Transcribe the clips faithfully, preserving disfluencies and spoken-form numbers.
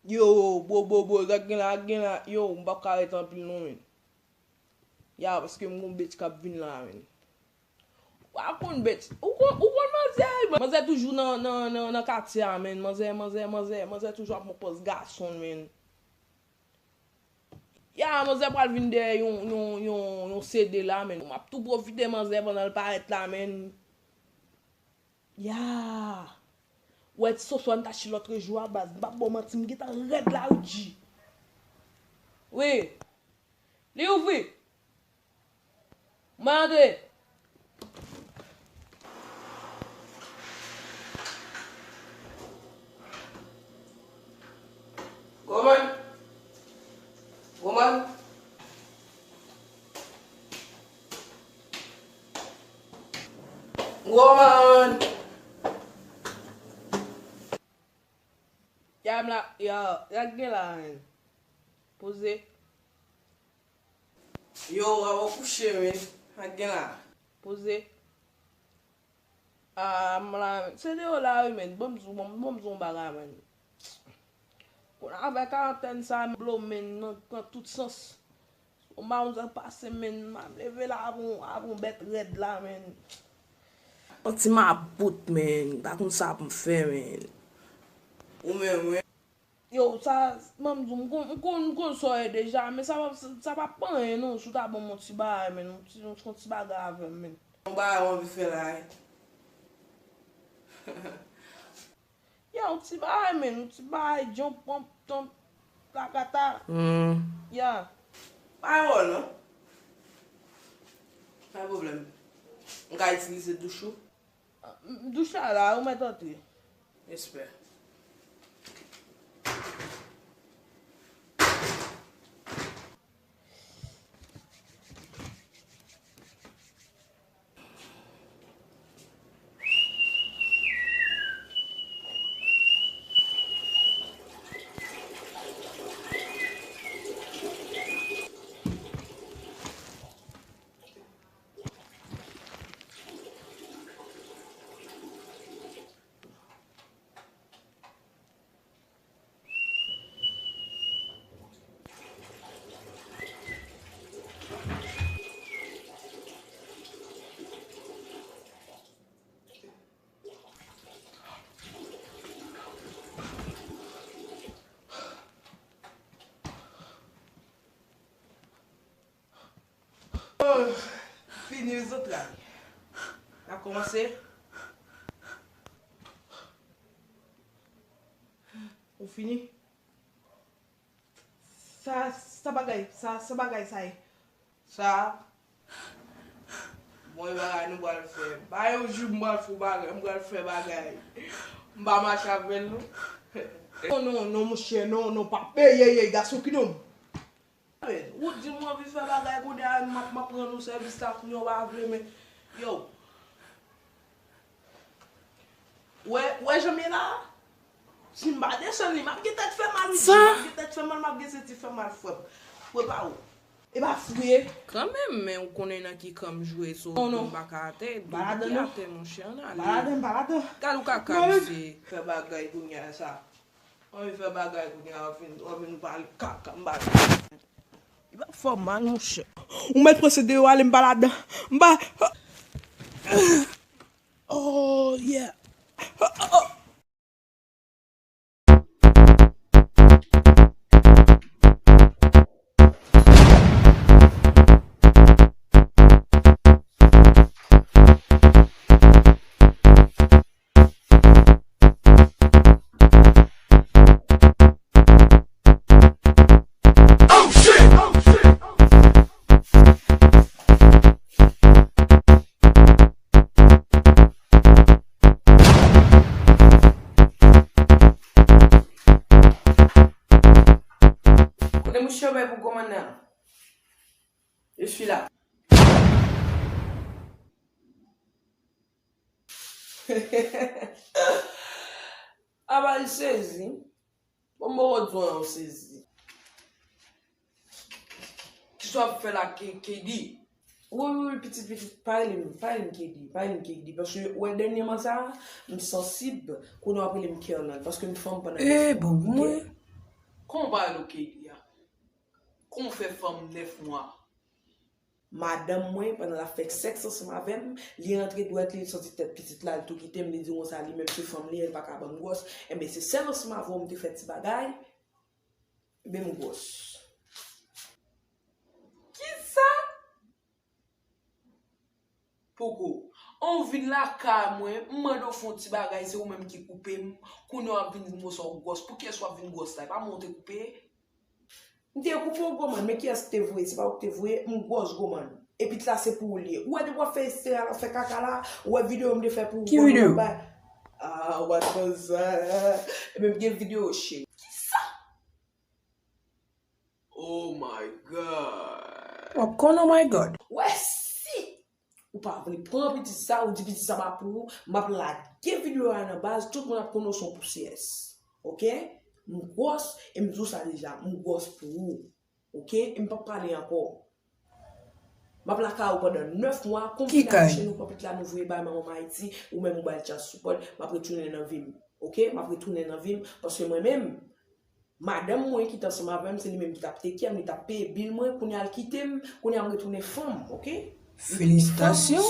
Yo, bro, bro, bro, sa k gen la, sa k gen la. Yo, m p ap ka rete anpil non, men. Ya, paske m gon bitch k ap vin la, men. Ou pa konn bitch. Ou konn, ou konn manzè, wi. Manzè toujou nan, nan, nan, nan katye a, men. Manzè, manzè, manzè, manzè toujou ap pran pòz gason, men. Ya, manzè pral vin dèyè yon, yon, yon, yon C D la, men. M ap tou pwofite manzè pandan l parèt la, men. Ya! Ou wè ti soso Antachi lòt jou a, baz. M p ap ba w manti, m gentan rèd la, wi, G. Wi. Li ouvri. Mwen antre. Woman. Woman. Woman. Ya, m la, ya, sa k gen la, men. Poze. Yo, w ap kouche, men. Sa k gen la. Poze. Ah, m la, men. Se deyò la, wi, men. Ban m di w, ban m, ban m di w yon bagay, men. Kounye a avèk karantèn sa, m blo, men, nan, nan tout sans. Yon mawon sa pase, men, m ap leve la avè yon, avè yon bèt rèd la, men. Yon ti mabout, men, m pa konn sa pou m fè, men. Ou menm, wi. Yo, sa, ban m di w, m konn, m konn, m konn sa w ye deja, men sa pa, sa pa p anyen, non, si w ta ban m yon ti bagay, men, yon ti, yon ti bagay avè m, men. Yon bagay w anvi fè la, wi. Ya, yon ti bagay, men, yon ti bagay, jump, pump, thump, plakata. Hmm. Ya. Pa wè, non. Pa gen pwoblèm. M ka itilize douch ou? Douch la la, ou mèt antre. Respè. Oh, fini zantray. N ap kòmanse. Ou fini? Sa, sa bagay, sa, sa bagay sa ye? Sa, bon, e bagay nou pral fè. Ba yo jou m pral fè yon bagay, m pral fè bagay. M pa mache avè l, non. Non, non, non, monchè, non, non, pa. Ey, ey, ey, gason ki nonm. Ou di m w anvi fè bagay kounye a, m ap, m ap rann ou sèvis la kounye a, w pa vle, men, yo. Wè, wè jan m ye la? Si m pa desann li, m ap gen tèt fè mal, wi. Sa? M ap gen tèt fè mal, m ap gen senti fè mal, frè m. Prepare w. E pa fou ye. Kanmenm, men ou konnen nan ki kan m jwe, so non, non, m pa ka atè. Depi atè, monchè, ann ale. Pa ladan, pa ladan. Gad ou kaka, misye. Fè bagay kounye a sa. Anvi fè bagay kounye a, w ap vin, w ap vin pale kaka, m pa. Li p ap fè w mal, monchè. Ou mèt pran se deyò ale, m pa ladan. M pa. Oh, yeah. Kote mouche yo bay pou kòmandan? Je suis là. Aba l sezi. Bon, m poko di w non, w sezi. Kisa w ap fè la, K-, K D? Wi, wi, wi, pitit, pitit, pa rele m, pa rele m K D, pa rele m K D, paske w wè dènyèman sa, m sansib, kounye a w ap rele m Kerlan, paske m fanm pandan m fanm. Eh, bon, mwen. Pale, Keylia. Kon fè fanm nèf mwa. Madanm mwen, pandan l ap fè sèks ansanm avè m, li rantre dwèt li, li santi tèt pitit la, li tou kite m, li di konsa li menm se fanm li, li pa ka ban m gwòs. Enben, se sèl ansanm avè w m te fè ti bagay, enben m gwòs. Kisa? Poko. An w vin lakay mwen, m mande w fè yon ti bagay, se ou menm ki koupe m. Kounye a w ap vin di m konsa w gwòs. Pou kiyès w ap vin gwòs la? E pa mwen w te koupe? M te koupe w, gwo mann, men kiyès ki te voye? Se pa ou ki te voye, m gwòs, gwo mann. Epi sa se pou ou l ye. Ou wè depi w ap fè estera la, w ap fè kaka la, ou wè videyo m te fè pou ou, gwo mann, w ap bay. Ah, w pa t konn sa. Ebyen, m gen videyo, cheri. Kisa? Oh my God. W ap konn, oh my God. Wè si ou pa vle pran pitit sa, ou di pitit sa pa pou ou, m ap lage videyo a nan baz, tout moun ap konnen w se yon pousyès. Oke? M gwòs, e m di w sa deja, m gwòs pou ou. Oke? E m p ap pale ankò. M ap lakay ou pandan nèf mwa, kon m fin akouche, nou pran pitit la, nou voye bay manman m Ayiti, ou menm ou bay l child support, m ap retounen nan vi m. Oke? M ap retounen nan vi m, paske mwen menm, madanm mwen ki t ansanm avè m, se li menm ki t ap take care m, li t ap peye bil mwen, kounye a l kite m, kounye a m retounen fanm, oke? Felisitasyon.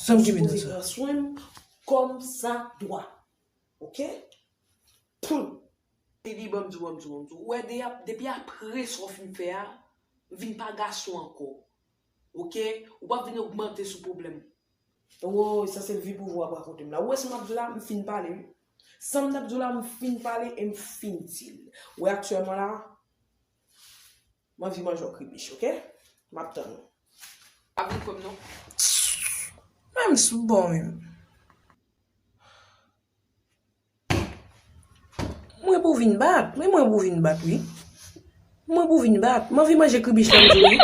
Fanm ki sipoze pran swen m kòmsadwa. Oke? Poum. Li di, ban m di w, ban m di w, ban m di w. Ou wè, de ap, depi apre sa w fin fè a, vin pa gason ankò. Oke? Ou p ap vin ogmante sou pwoblèm. Woy, sa se vi pou vou ap rakonte m la. Ou wè sa m ap di w la, m fin pale, wi. Sa m t ap di w la, m fin pale e m fin di l. Ou wè aktyèlman la, m anvi manje yon kribich, oke? M ap tann ou. Pa vin kwè m non. Menm sou bon menm. Mwen pou vin bat, men mwen pou vin bat, wi. Mwen pou vin bat. M anvi manje kribich la, m di wi.